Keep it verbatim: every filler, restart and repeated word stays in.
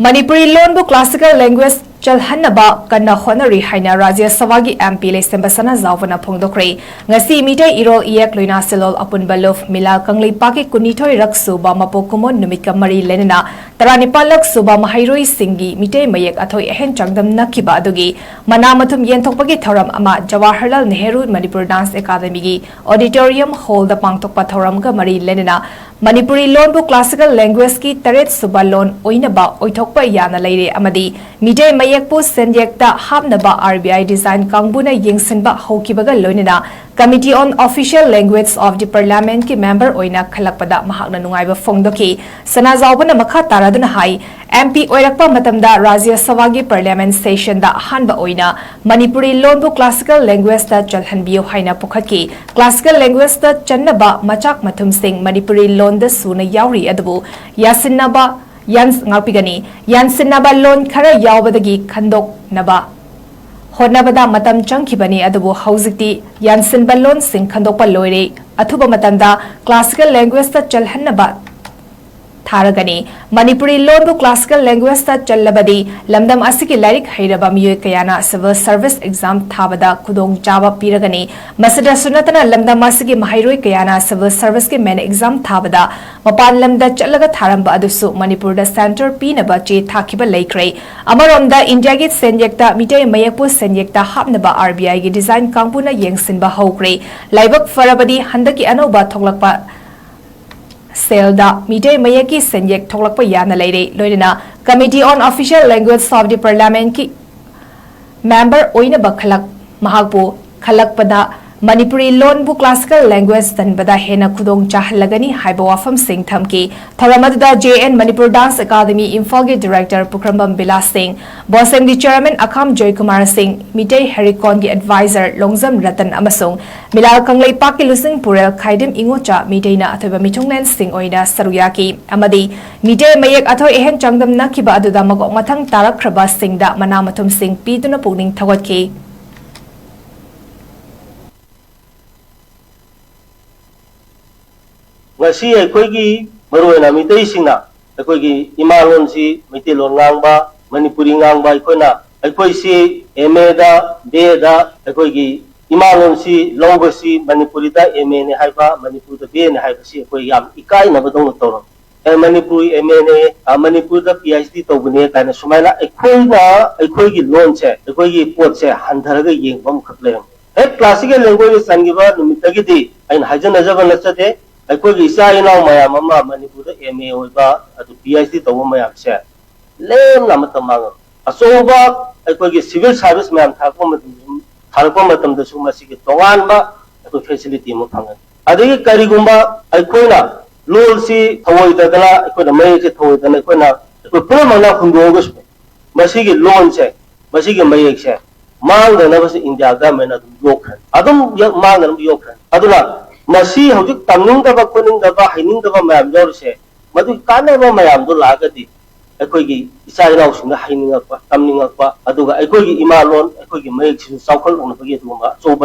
ꯃꯅꯤꯄꯨꯔꯤ ꯂꯣꯟꯕꯨ classical language ꯆꯜꯍꯟꯅꯕ ꯀꯟꯅ ꯍꯣꯠꯅꯔꯤ ꯍꯥꯏꯅ ꯔꯥꯖ꯭ꯌ ꯁꯚꯥꯒꯤ M P ꯂꯩꯁꯦꯝꯕ ꯁꯅꯥꯖꯥꯎꯕꯅ ꯐꯣꯡꯗꯣꯛꯈ꯭ꯔꯦ꯫ ꯉꯁꯤ ꯃꯤꯇꯩ ꯏꯔꯣꯜ ꯏꯌꯦꯛ ꯂꯣꯏꯅ ꯁꯦꯜꯂꯣꯜ ꯑꯄꯨꯟꯕ ꯂꯨꯞ ꯃꯤꯂꯥꯜ ꯀꯪꯂꯩꯄꯥꯛꯀꯤ ꯀꯨꯟꯅꯤꯊꯣꯏꯔꯛ ꯁꯨꯕ ꯃꯄꯣꯛ ꯀꯨꯝꯑꯣꯟ ꯅꯨꯃꯤꯠꯀ ꯃꯔꯤ ꯂꯩꯅꯅ ꯇꯔꯥꯅꯤꯄꯥꯜꯂꯛ ꯁꯨꯕ ꯃꯍꯩꯔꯣꯏꯁꯤꯡꯒꯤ ꯃꯤꯇꯩ ꯃꯌꯦꯛ ꯑꯊꯣꯏ ꯑꯍꯦꯟ ꯆꯥꯡꯗꯝꯅꯈꯤꯕ ꯑꯗꯨꯒꯤ ꯃꯅꯥ ꯃꯊꯨꯝ ꯌꯦꯟꯊꯣꯛꯄꯒꯤ ꯊꯧꯔꯝ ꯑꯃ ꯖꯋꯥꯍꯔꯂꯥꯜ ꯅꯦꯍꯔꯨ ꯃꯅꯤꯄꯨꯔ dance academyꯒꯤ auditorium hallꯗ ꯄꯥꯡꯊꯣꯛꯄ ꯊꯧꯔꯝꯒ ꯃꯔꯤ ꯂꯩꯅꯅ ꯃꯅꯤꯄꯨꯔꯤ ꯂꯣꯟꯕꯨ classical languagekoꯒꯤ ꯇꯔꯦꯠ ꯁꯨꯕ ꯂꯣꯟ ꯑꯣꯏꯅꯕ ꯑꯣꯏꯊꯣꯛꯄ ꯌꯥꯅ ꯂꯩꯔꯦ ꯑꯃꯗꯤ ꯃꯤꯇꯩ ꯃꯌꯦꯛꯄꯨ ꯁꯦꯟꯌꯦꯛꯇ ꯍꯥꯞꯅꯕ R B I design ꯀꯥꯡꯕꯨꯅ ꯌꯦꯡꯁꯤꯟꯕ ꯍꯧꯈꯤꯕꯒ ꯂꯣꯏꯅꯅ Committee on Official Language of the Parliamentꯀꯤ member ꯑꯣꯏꯅ ꯈꯜꯂꯛꯄꯗ ꯃꯍꯥꯛꯅ ꯅꯨꯡꯉꯥꯏꯕ ꯐꯣꯡꯗꯣꯛꯈꯤ꯫ ꯁꯅꯥꯖꯥꯎꯕꯅ ꯃꯈꯥ ꯇꯥꯔꯗꯨꯅ ꯍꯥꯏ, M P ꯑꯣꯏꯔꯛꯄ ꯃꯇꯝꯗ ꯔꯥꯖ꯭ꯌ ꯁꯚꯥꯒꯤ parliament sessionꯗ ꯑꯍꯥꯟꯕ ꯑꯣꯏꯅ ꯃꯅꯤꯄꯨꯔꯤ ꯂꯣꯟꯕꯨ classical languageꯇ ꯆꯜꯍꯟꯕꯤꯌꯨ ꯍꯥꯏꯅ ꯄꯨꯈꯠꯈꯤ꯫ Classical languageꯇ ꯆꯟꯅꯕ ꯃꯆꯥꯛ ꯃꯊꯨꯝꯁꯤꯡ ꯃꯅꯤꯄꯨꯔꯤ ꯂꯣꯟꯗ ꯁꯨꯅ ꯌꯥꯎꯔꯤ ꯑꯗꯨꯕꯨ ꯌꯥꯁꯤꯟꯅꯕ ꯌꯥꯟ-, ꯉꯥꯛꯄꯤꯒꯅꯤ꯫ ꯌꯥꯟꯁꯤꯟꯅꯕ ꯂꯣꯟ ꯈꯔ ꯌꯥꯎꯕꯗꯒꯤ ꯈꯟꯗꯣꯛꯅꯕ ꯍꯣꯠꯅꯕꯗ ꯃꯇꯝ ꯆꯪꯈꯤꯕꯅꯤ, ꯑꯗꯨꯕꯨ ꯍꯧꯖꯤꯛꯇꯤ ꯌꯥꯟꯁꯤꯟꯕ ꯂꯣꯟꯁꯤꯡ ꯈꯟꯗꯣꯛꯄ ꯂꯣꯏꯔꯦ꯫ ꯑꯊꯨꯕ ꯃꯇꯝꯗ classical languageꯇ ꯆꯜꯍꯟꯅꯕ ꯊꯥꯔꯒꯅꯤ꯫ ꯃꯅꯤꯄꯨꯔꯤ ꯂꯣꯟꯕꯨ classical languageꯇ ꯆꯜꯂꯕꯗꯤ ꯂꯝꯗꯝ ꯑꯁꯤꯒꯤ ꯂꯥꯏꯔꯤꯛ ꯍꯩꯔꯕ ꯃꯤꯑꯣꯏ ꯀꯌꯥꯅ civil service exam ꯊꯥꯕꯗ ꯈꯨꯗꯣꯡꯆꯥꯕ ꯄꯤꯔꯒꯅꯤ꯫ ꯃꯁꯤꯗꯁꯨ ꯅꯠꯇꯅ ꯂꯝꯗꯝ ꯑꯁꯤꯒꯤ ꯃꯍꯩꯔꯣꯏ ꯀꯌꯥꯅ civil serviceꯀꯤ main exam ꯊꯥꯕꯗ ꯃꯄꯥꯟ ꯂꯝꯗ ꯆꯠꯂꯒ ꯊꯥꯔꯝꯕ ꯑꯗꯨꯁꯨ ꯃꯅꯤꯄꯨꯔꯗ centre ꯄꯤꯅꯕ ꯆꯦ ꯊꯥꯈꯤꯕ ꯂꯩꯈ꯭ꯔꯦ꯫ ꯑꯃꯔꯣꯝꯗ ꯏꯟꯗꯤꯌꯥꯒꯤ ꯁꯦꯟꯌꯦꯛꯇ ꯃꯤꯇꯩ ꯃꯌꯦꯛꯄꯨ ꯁꯦꯟꯌꯦꯛꯇ ꯍꯥꯞꯅꯕ R B Iꯒꯤ design ꯀꯥꯡꯕꯨꯅ ꯌꯦꯡꯁꯤꯟꯕ ꯍꯧꯈ꯭ꯔꯦ꯫ ꯂꯥꯏꯕꯛ ꯐꯔꯕꯗꯤ ꯍꯟꯗꯛꯀꯤ ꯑꯅꯧꯕ ꯊꯣꯛꯂꯛꯄ ꯁꯦꯜꯗ ꯃꯤꯇꯩ ꯃꯌꯦꯛꯀꯤ ꯁꯦꯟꯌꯦꯛ ꯊꯣꯛꯂꯛꯄ ꯌꯥꯅ ꯂꯩꯔꯦ꯫ ꯂꯣꯏꯅꯅ Committee on Official Language of the Parliamentꯀꯤ member ꯑꯣꯏꯅꯕ ꯈꯜꯂꯛ ꯃꯍꯥꯛꯄꯨ ꯈꯜꯂꯛꯄꯗ ꯃꯅꯤꯄꯨꯔꯤ ꯂꯣꯟꯕꯨ classical language ꯆꯟꯕꯗ ꯍꯦꯟꯅ ꯈꯨꯗꯣꯡ ꯆꯥꯍꯜꯂꯒꯅꯤ ꯍꯥꯏꯕ ꯋꯥꯐꯝꯁꯤꯡ ꯊꯝꯈꯤ꯫ ꯊꯧꯔꯝ ꯑꯗꯨꯗ J N Manipur Dance Academy ꯏꯝꯐꯥꯜꯒꯤ director ꯄꯨꯈ꯭ꯔꯝꯕꯝ ꯕꯤꯂꯥꯁ ꯁꯤꯡ, BOSEMꯒꯤ chairman ꯑꯈꯥꯝ ꯖꯣꯏꯀꯨꯃꯥꯔ ꯁꯤꯡ, ꯃꯤꯇꯩ ꯍꯦꯔꯤꯀꯣꯟꯒꯤ advisor ꯂꯣꯡꯖꯝ ꯔꯇꯟ ꯑꯃꯁꯨꯡ ꯃꯤꯂꯥꯜ ꯀꯪꯂꯩꯄꯥꯛꯀꯤ ꯂꯨꯆꯤꯡ ꯄꯨꯔꯦꯜ ꯈꯥꯏꯗꯤꯝ ꯏꯉꯣꯆꯥ ꯃꯤꯇꯩꯅ ꯑꯊꯣꯏꯕ ꯃꯤꯊꯨꯡꯂꯦꯟꯁꯤꯡ ꯑꯣꯏꯅ ꯁꯔꯨꯛ ꯌꯥꯈꯤ ꯑꯃꯗꯤ ꯃꯤꯇꯩ ꯃꯌꯦꯛ ꯑꯊꯣꯏ ꯑꯍꯦꯟ ꯆꯥꯡꯗꯝꯅꯈꯤꯕ ꯑꯗꯨꯗ ꯃꯀꯣꯛ ꯃꯊꯪ ꯇꯥꯔꯛꯈ꯭ꯔꯕꯁꯤꯡꯗ ꯃꯅꯥ ꯃꯊꯨꯝꯁꯤꯡ ꯄꯤꯗꯨꯅ ꯄꯨꯛꯅꯤꯡ ꯊꯧꯒꯠꯈꯤ꯫ ꯉꯁꯤ ꯑꯩꯈꯣꯏꯒꯤ ꯃꯔꯨꯑꯣꯏꯅ ꯃꯤꯇꯩꯁꯤꯡꯅ ꯑꯩꯈꯣꯏꯒꯤ ꯏꯃꯥ ꯂꯣꯟꯁꯤ ꯃꯩꯇꯩꯂꯣꯟ ꯉꯥꯡꯕ, ꯃꯅꯤꯄꯨꯔꯤ ꯉꯥꯡꯕ ꯑꯩꯈꯣꯏꯅ, ꯑꯩꯈꯣꯏꯁꯤ ꯑꯦꯝ ꯑꯦꯗ, ꯕꯤ ꯑꯦꯗ ꯑꯩꯈꯣꯏꯒꯤ ꯏꯃꯥ ꯂꯣꯟꯁꯤ ꯂꯧꯕꯁꯤ, ꯃꯅꯤꯄꯨꯔꯤꯗ ꯑꯦꯝ ꯑꯦꯅꯦ ꯍꯥꯏꯕ, ꯃꯅꯤꯄꯨꯔꯗ ꯕꯤ ꯑꯦꯅꯦ ꯍꯥꯏꯕꯁꯤ ꯑꯩꯈꯣꯏ ꯌꯥꯝ ꯏꯀꯥꯏꯅꯕꯗꯧꯅ ꯇꯧꯔꯝꯃꯤ꯫ ꯑꯦ, ꯃꯅꯤꯄꯨꯔꯤ ꯑꯦꯝ ꯑꯦꯅꯦ, ꯑ, ꯃꯅꯤꯄꯨꯔꯗ ꯄꯤ ꯑꯩꯆ ꯗꯤ ꯇꯧꯕꯅꯦ ꯀꯥꯏꯅ ꯁꯨꯃꯥꯏꯅ ꯑꯩꯈꯣꯏꯅ ꯑꯩꯈꯣꯏꯒꯤ ꯂꯣꯟꯁꯦ, ꯑꯩꯈꯣꯏꯒꯤ ꯄꯣꯠꯁꯦ ꯍꯟꯊꯔꯒ ꯌꯦꯡꯕ ꯑꯃꯈꯛ ꯂꯩꯔꯝꯃꯤ꯫ ꯍꯦꯛ classical language ꯆꯟꯈꯤꯕ ꯅꯨꯃꯤꯠꯇꯒꯤꯗꯤ ꯑꯩꯅ ꯍꯥꯏꯖꯅꯖꯕ ꯅꯠꯆꯗꯦ, ꯑꯩꯈꯣꯏꯒꯤ ꯏꯆꯥ ꯏꯅꯥꯎ ꯃꯌꯥꯝ ꯑꯃ ꯃꯅꯤꯄꯨꯔꯗ ꯑꯦꯝ ꯑꯦ ꯑꯣꯏꯕ, ꯑꯗꯨ ꯄꯤ ꯑꯩꯆ ꯗꯤ ꯇꯧꯕ ꯃꯌꯥꯝꯁꯦ ꯂꯦꯝꯅ ꯑꯃꯠꯇ ꯃꯥꯡꯉꯝꯃꯤ꯫ ꯑꯆꯧꯕ ꯑꯩꯈꯣꯏꯒꯤ civil service ꯃꯌꯥꯝ ꯊꯥꯔꯛꯄ ꯃꯇꯝꯗ, ꯊꯥꯔꯛꯄ ꯃꯇꯝꯗꯁꯨ ꯃꯁꯤꯒꯤ ꯇꯣꯉꯥꯟꯕ ꯑꯩꯈꯣꯏ facility ꯑꯃ ꯐꯪꯒꯅꯤ꯫ ꯑꯗꯒꯤ ꯀꯔꯤꯒꯨꯝꯕ ꯑꯩꯈꯣꯏꯅ ꯂꯣꯜꯁꯤ ꯊꯧꯑꯣꯏꯗꯗꯅ, ꯑꯩꯈꯣꯏꯅ ꯃꯌꯦꯛꯁꯦ ꯊꯧꯑꯣꯏꯗꯅ ꯑꯩꯈꯣꯏꯅ, ꯑꯩꯈꯣꯏ ꯄꯨꯝꯅꯃꯛꯅ ꯍꯨꯟꯗꯣꯛꯑꯒꯁꯨ ꯃꯁꯤꯒꯤ ꯂꯣꯟꯁꯦ, ꯃꯁꯤꯒꯤ ꯃꯌꯦꯛꯁꯦ ꯃꯥꯡꯗꯅꯕꯁꯦ ꯏꯟꯗꯤꯌꯥ ꯒꯃꯦꯟ ꯑꯗꯨꯝ ꯌꯣꯛꯈ꯭ꯔꯅꯤ, ꯑꯗꯨꯝ ꯌ-, ꯃꯥꯡꯗꯅꯕ ꯌꯣꯛꯈ꯭ꯔꯅꯤ꯫ ꯑꯗꯨꯅ ꯃꯁꯤ ꯍꯧꯖꯤꯛ ꯇꯝꯅꯤꯡꯗꯕ ꯈꯣꯠꯅꯤꯡꯗꯕ ꯍꯩꯅꯤꯡꯗꯕ ꯃꯌꯥꯝ ꯌꯥꯎꯔꯤꯁꯦ, ꯃꯗꯨꯒꯤ ꯀꯥꯟꯅꯕ ꯃꯌꯥꯝꯗꯣ ꯂꯥꯛꯑꯒꯗꯤ ꯑꯩꯈꯣꯏꯒꯤ ꯏꯆꯥ ꯏꯅꯥꯎꯁꯤꯡꯅ ꯍꯩꯅꯤꯡꯉꯛꯄ, ꯇꯝꯅꯤꯡꯉꯛꯄ, ꯑꯗꯨꯒ ꯑꯩꯈꯣꯏꯒꯤ ꯏꯃꯥ ꯂꯣꯟ, ꯑꯩꯈꯣꯏꯒꯤ ꯃꯌꯦꯛꯁꯤꯁꯨ ꯆꯥꯎꯈꯠꯂꯛꯅꯕꯒꯤ ꯑꯗꯨꯒꯨꯝꯕ ꯑꯆꯧꯕ